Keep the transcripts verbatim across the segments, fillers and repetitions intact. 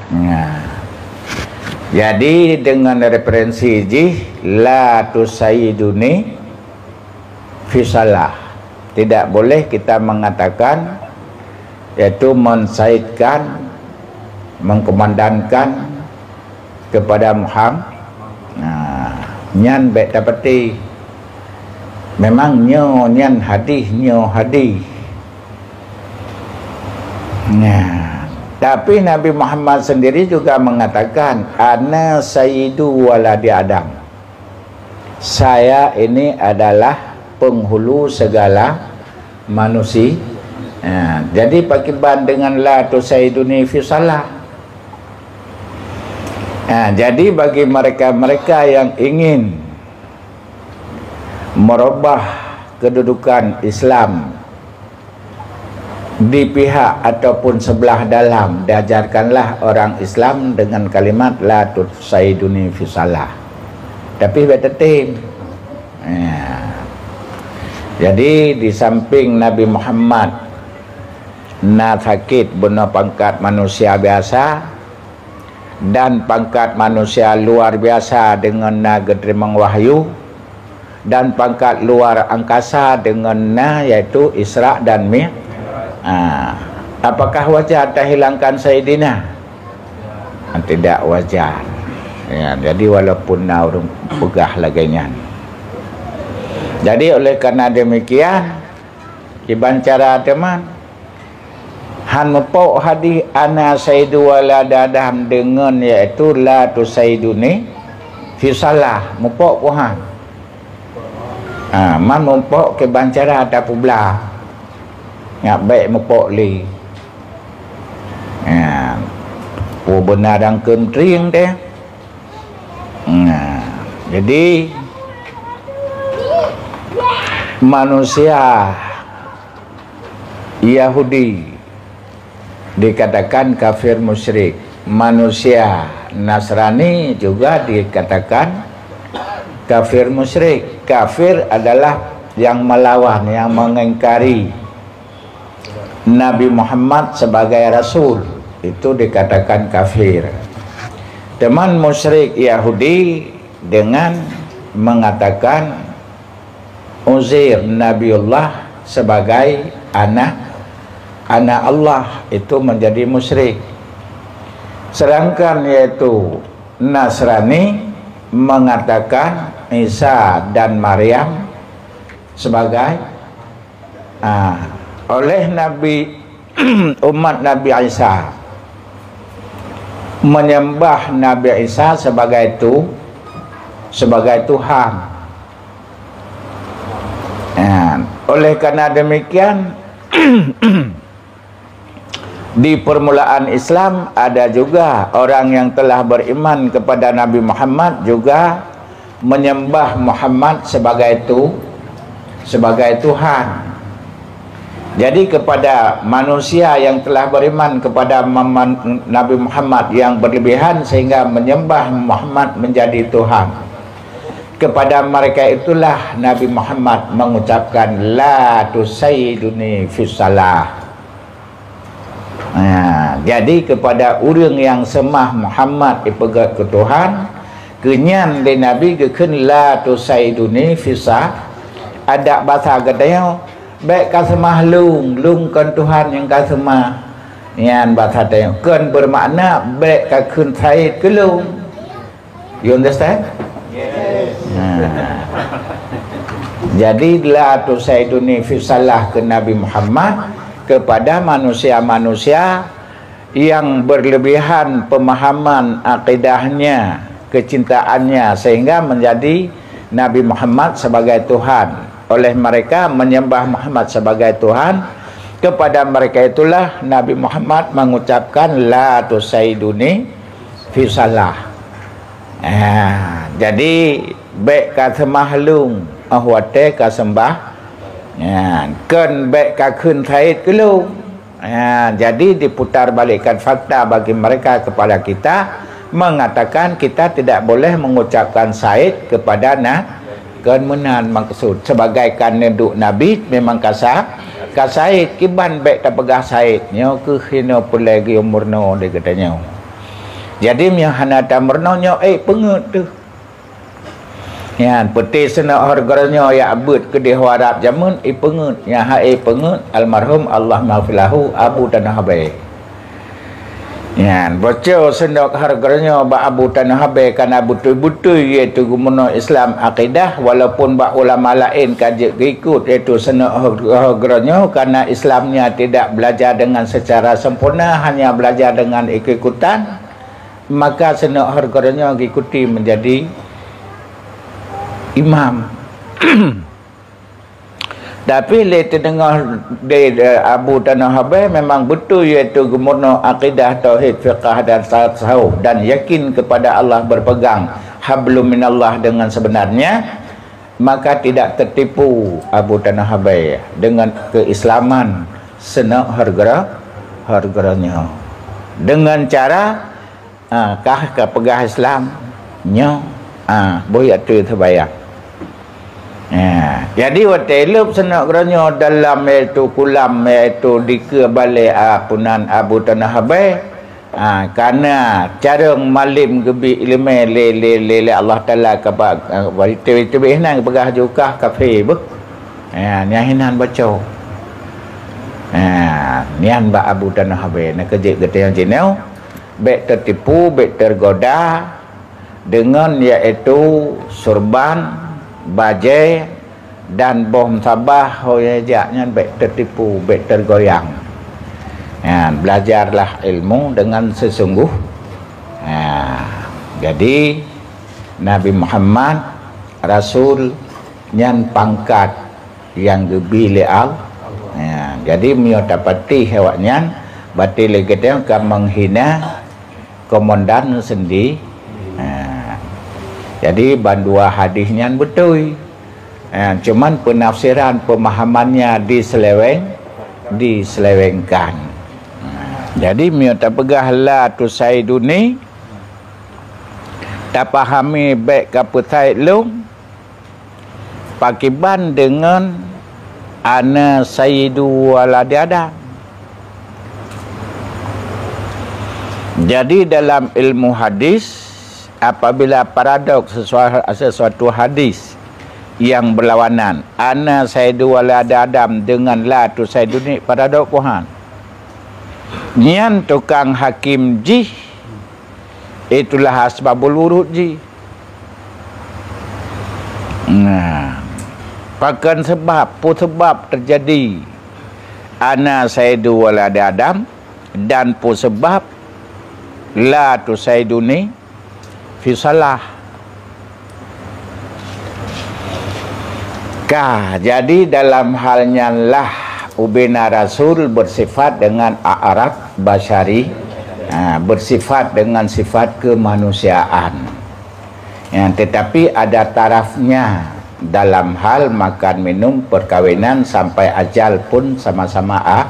Nah, jadi dengan referensi jih, "La tusaiduni fi salah." Tidak boleh kita mengatakan, yaitu mensaidkan, mengkomandankan kepada Muhammad. Nah, nyan bèk tapeuti. Memang nyoe nyan hadih, nyoe hadih. Nah, tapi Nabi Muhammad sendiri juga mengatakan, "Ana sayyidu waladi Adam." Saya ini adalah penghulu segala manusia. Ha, jadi pakiban dengan la tusaiduni fi salah. Ha, jadi bagi mereka-mereka yang ingin merubah kedudukan Islam di pihak ataupun sebelah dalam, diajarkanlah orang Islam dengan kalimat, "La tusaiduni fi salah." Tapi bèk teutem. Ya. Jadi, di samping Nabi Muhammad na sakét bunoe pangkat manusia biasa, dan pangkat manusia luar biasa deungon na geuteurimong wahyu, dan pangkat luar angkasa deungon na, yaitu Isra dan Mi-, ha, apakah wajar tahilangkan Saidina? Tidak wajar. Ya, jadi walaupun na ureuëng peugah lagée nyan. Jadi oleh karena demikian, kiban cara teuma, han meupok hadih "Ana sayyidu waladi Adam" deungon, yaitu "La tusaiduni fi salah", meupok peue han. Ha, man meupok kiban cara tapeublah. Nyak bèk meupok lé. Ha, peue beuna dan keuntring teh. Nah, jadi manusia Yahudi dikatakan kafir musyrik. Manusia Nasrani juga dikatakan kafir musyrik. Kafir adalah yang melawan, yang mengingkari Nabi Muhammad sebagai rasul. Itu dikatakan kafir. Teuma musyrik Yahudi dengan mengatakan Uzair Nabiullah sebagai anak, anak Allah, itu menjadi musyrik. Sedangkan yaitu Nasrani mengatakan Isa dan Maryam sebagai, ah, oleh Nabi, umat Nabi Isa menyembah Nabi Isa sebagai tu, sebagai Tuhan. Ya, oleh karena demikian, di permulaan Islam ada juga orang yang telah beriman kepada Nabi Muhammad juga menyembah Muhammad sebagai tu, sebagai Tuhan. Jadi kepada manusia yang telah beriman kepada Muhammad, Nabi Muhammad yang berlebihan sehingga menyembah Muhammad menjadi Tuhan, kepada mereka itulah Nabi Muhammad mengucapkan, "La tusaiduni fis salah." Ha, jadi kepada ureuëng nyang seumah Muhammad ipeugét keu Tuhan, keu nyan lé Nabi geukheun, "La tusaiduni fis salah." Adak basa geutanyoe, "Bèk kaseumah lôn, lôn kon Tuhan nyang kaseumah." Nyan basa tanyoe, kon beumakna, "Bèk kakheun said keu lôn." You understand? Yes. Nah. Jadi, "La tusaiduni fis salah" keu Nabi Muhammad kepada manusia-manusia yang berlebihan pemahaman akidahnya, kecintaannya, sehingga menjadi Nabi Muhammad sebagai Tuhan. Oleh mereka menyembah Muhammad sebagai Tuhan, kepada mereka itulah Nabi Muhammad mengucapkan, "La tusaiduni fis salah." Ah, jadi, "Bèk kaseumah lôn óh watée kaseumbah." Nyan, "Kon bèk kakheun said keu lôn." Ha, jadi diputarbalikkan fakta bagi mereka kepada kita, mengatakan kita tidak boleh mengucapkan said kepada na-, kon meunan maksud. Sebagai ka neuduek Nabi, memang ka sa-, ka said, kiban bèk tapeugah said. Nyoe keuh hino peureulée geuyue meurunoe lé geutanyoe. Jadi meunyoe hana tameurunoe nyoe, eh, peungeuet teuh. Nyan, peuté seunok hareuga nyoe jak beuet keudeh u Arab jameun, eh, peungeuet. Nyang hak, eh, peungeuet almarhum Allah maghfir lahu Abu Tanoh Habée. Nyan, boco seunok hareuga nyoe bak Abu Tanoh Habée kana beutôi-beutôi, yaitu geumeunyoe Islam akidah, walaupun bak ulama laén ka jeuet geuikot, yaitu seunok hareuga nyoe kana Islamnya tidak belajar dengan secara sempurna, hanya belajar dengan ikut-ikutan, maka seunok hareuga nyoe geuikuti menjadi imam. Tapi lé teudeungoe di, di Abu Tanoh Habée memang beutôi, yaitu geumeunyoe akidah, tauhid, fiqah dan tasawuf dan yakin kepada Allah, berpegang hablum minallah dengan sebenarnya, maka tidak tertipu Abu Tanoh Habée dengan keislaman seunok hareuga, hareuga nyoe. Dengan cara Ah, kah ka peugah Islam nyoe, ah, boh ateueh teubayang. Ah, jadi watée lheueh seunok geuronyoe dalam, yaitu kulam, yaitu dikeue balée, ah, punan Abu Tanoh Habée, ah, kana carông malem geubi ileumé lé, lé, lé, lé Allah Taala keu ba-, ah, teubi-teubi nan geupeugah jukah kafé beuh. Ah, nyan hinan baco. Ah, nyan bak Abu Tanoh Habée, na keujeuet geutanyoe cit nyoe. Bék teutipu, bék teugoda deungon, yaitu, surban, bajée, dan boh meusabah ho jak nyan, bék teutipu, bék teugoyang. Nyan, belajarlah ilmu dengan sesungguh. Ha, jadi, Nabi Muhammad, Rasul, nyan pangkat nyang geubi lé Allah. Ha, jadi meunyoe tapatéh awaknyan, berarti lé geutanyoe ka menghina komandan sendiri. Ha, jadi bandua hadis nyan beutôi. Ha, cuman penafsiran pemahamannya diseleweng, diselewengkan. Ha, jadi meunyoe tapeugah la tusaiduni, tapahami bék kapeusaid lôn, pakiban deungon ana sayyidu waladi Adam. Jadi dalam ilmu hadis, apabila paradok sesua-, sesuatu hadis yang berlawanan, ana sayyidu waladi Adam dengan la tusaiduni, paradok puhan. Nyan tukang hakim jih, itulah asbabul wurud jih. Nah, pakon seubab, peue seubab teujadi ana sayyidu waladi Adam dan peue seubab la tusaiduni fi salah. Ka, jadi dalam hal nyan lah ubena Rasul bersifat dengan a'rad basyari, ha, bersifat dengan sifat kemanusiaan. Ya, tetapi ada tarafnya dalam hal makan minum, perkawinan, sampai ajal pun sama-sama, ah.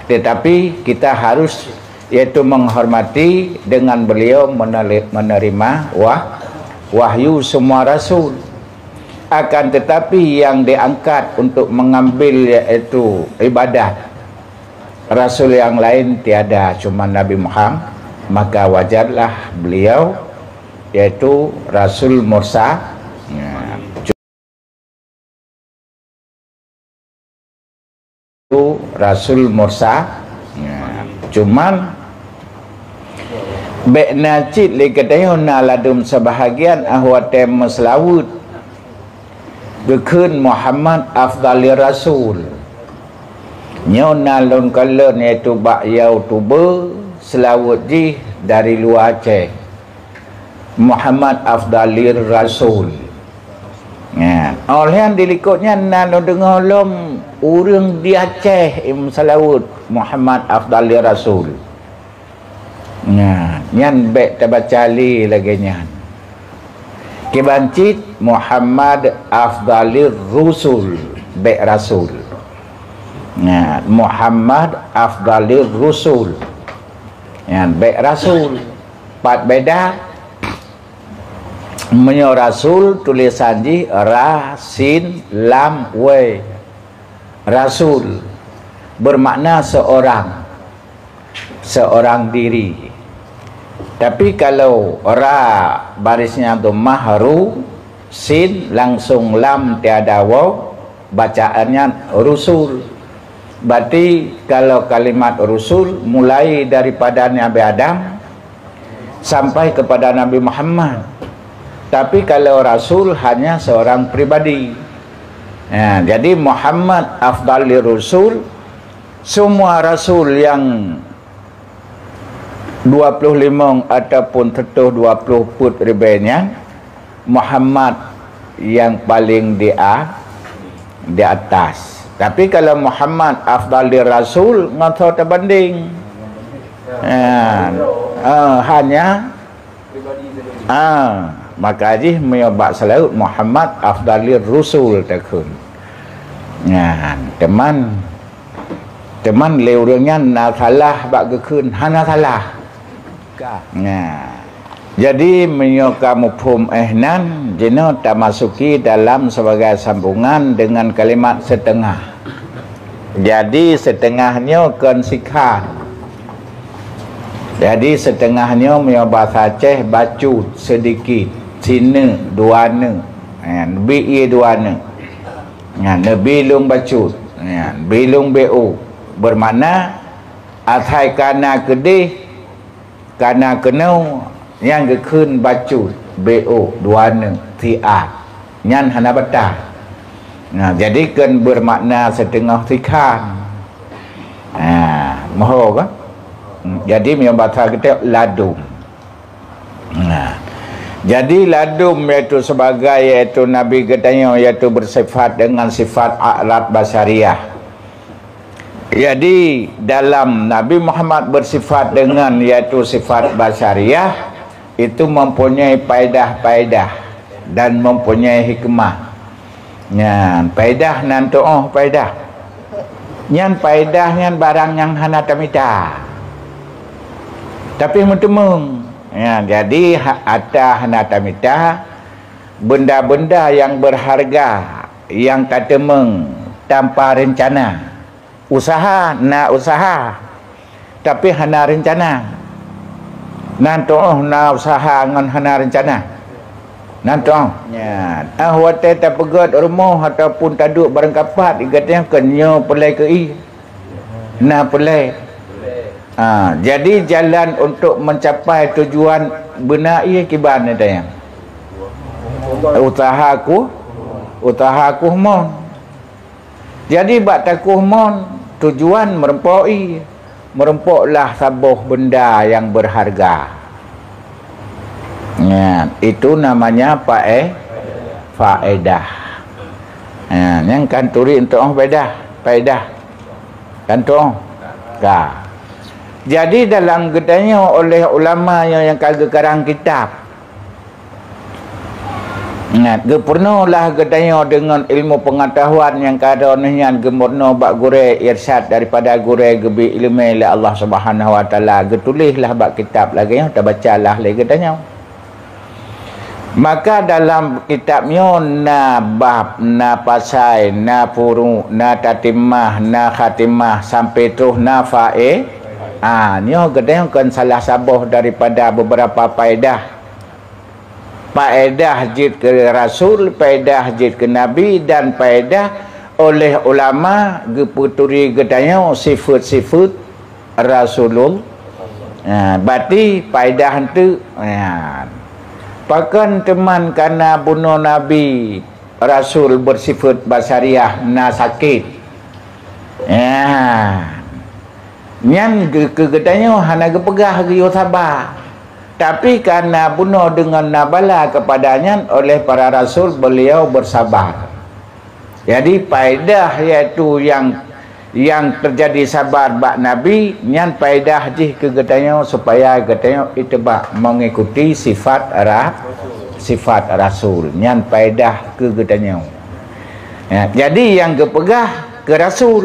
Tetapi kita harus, yaitu menghormati dengan beliau meneli-, menerima wah-, wahyu semua rasul. Akan tetapi yang diangkat untuk mengambil, yaitu ibadat, rasul yang lain tiada, cuma Nabi Muhammad, maka wajarlah beliau, yaitu Rasul Mursa-, ya, Rasul Mursa-, ya, cuman bék na cit lé geutanyoe na ladum sebahagian ahwate meuseulaweuet. Geukheun Muhammad afdalir rasul. Nyoe na lôn kalon, yaitu bak YouTuber seulaweuet jih dari luwa Aceh. Muhammad afdalir rasul. Nyan. Óh lheueh dilikot nyan na lôn deungoe lom ureuëng di Aceh nyang meuseulaweuet Muhammad afdalir rasul. Nyan, nyan bék tabaca lé lagée nyan. Kiban cit Muhammad afdalir rusul, bék rasul. Nyan, Muhammad afdalir rusul. Nyan, bék rasul. Pat beda, meunyoe rasul tulisan jih ra, sin, lam, wai. Rasul bermakna seorang, seorang diri. Tapi kalau ra barisnya dhammah, ru, sin, langsung lam tiada waw, bacaannya rusul. Berarti kalau kalimat rusul mulai daripada Nabi Adam sampai kepada Nabi Muhammad. Tapi kalau rasul hanya seorang pribadi. Ya, jadi Muhammad afdalir rusul, semua rasul yang dua puluh limong ataupun seratus dua puluh peuet ribèe nyan, Muhammad yang paling di a-, di atas. Tapi kalau Muhammad afdalir rasul, ngon soe tabanding? Ha, eh, hanya, ah, maka jih meunyoe bak seulaôt Muhammad afdalir rusul takheun. Nyan, teuma Teuma lé ureuëng nyan na salah bak geukheun, hana salah. Ka. Nah. Jadi meunyoe ka muphom éh nan, jinoe tamasuki dalam sebagai sambungan dengan kalimat setengah. Jadi setengah nyoe kon sikhan. Jadi setengah nyoe meunyoe basa Aceh bacut, sedikit, sineuk, dua neuk. Eh, neubi ie dua neuk. Nyan, neubi lôn bacut. Nyan, bi lôn B O. Bermakna, asai ka na keudeh, ka na keunoe, nyang geukheun bacut, B O, dua neuk, siat. Nyan hana batat. Nah, jadi kon bermakna siteungoh sikhan. Ha, moho ka? Hmm, jadi, meunyoe basa geutanyoe ladum. Nah, jadi ladum, yaitu sebagai, yaitu Nabi geutanyoe, yaitu bersifat dengan sifat a'rad basyariah. Jadi, dalam Nabi Muhammad bersifat dengan, yaitu sifat basyariah, itu mempunyai paedah-paedah dan mempunyai hikmah. Nyan, paedah nan tuoh paedah. Nyan paedah nyan barang nyang hana tamita. Tapi meuteumeung. Ya, jadi ha-, ata hana tamita, benda-benda yang berharga yang ka teumeung tanpa rencana. Usaha, na usaha, tapi hana rencana. Nan tuoh na usaha ngon hana rencana. Nan tuoh. Nyan. Ah, watée tapeugét rumoh ataupun taduek barang kapat, geutanyoe kon nyoe peureulée keu ie. Na peureulée. Ah, jadi jalan untuk mencapai tujuan beuna ie kiban nyan. Usaha ku, usaha ku mon. Jadi, bak takoh mon, tujuan meurumpok ie, meurumpoklah saboh benda nyang beurharga. Nyan, itu namanya pae-, faedah. Nyan, nyang kan turi untuk paedah, paedah. Kan tu? Ka. Jadi, dalam geutanyoe oleh ulama nyang, nyang ka geukarang kitab, Ingat, geupeurunoe lah geutanyoe deungon ilmu peungatahuan nyang ka droeneuh nyan geumeurunoe bak gurée irsyad daripada gurée geubri iéleumé lé Allah Subhanahu wa Taala. Geutuléh lah bak kitab lagée nyoe, tabaca lah lé geutanyoe. Maka dalam kitab nyoe na bab, na pasai, na furu', na tatimah, na khatimah, sampai troh na fae-, ah, nyoe geutanyoe kon salah saboh daripada beberapa paedah. Paedah jeuet keu rasul, paedah jeuet keu nabi, dan paedah oleh ulama geupeuturi geutanyoe sifeuet-sifeuet rasulul-, ha, berarti paedah eunteuk, ha. Pakon teuman kana bunoe nabi, rasul beusifeuet basyariah na sakét? Ha. Nyan geu-, keu geutanyoe hana geupeugah geuyue saba. Tapi, karena bunoe deungon na bala keupada nyan oleh para rasul, beliau bersabar. Jadi, paedah yaitu yang, yang terjadi sabar bak Nabi, nyan paedah jih keu geutanyoe supaya geutanyoe itibak mengikuti sifat ra-, sifat rasul. Nyan paedah keu geutanyoe. Ya, jadi nyang geupeugah keu rasul.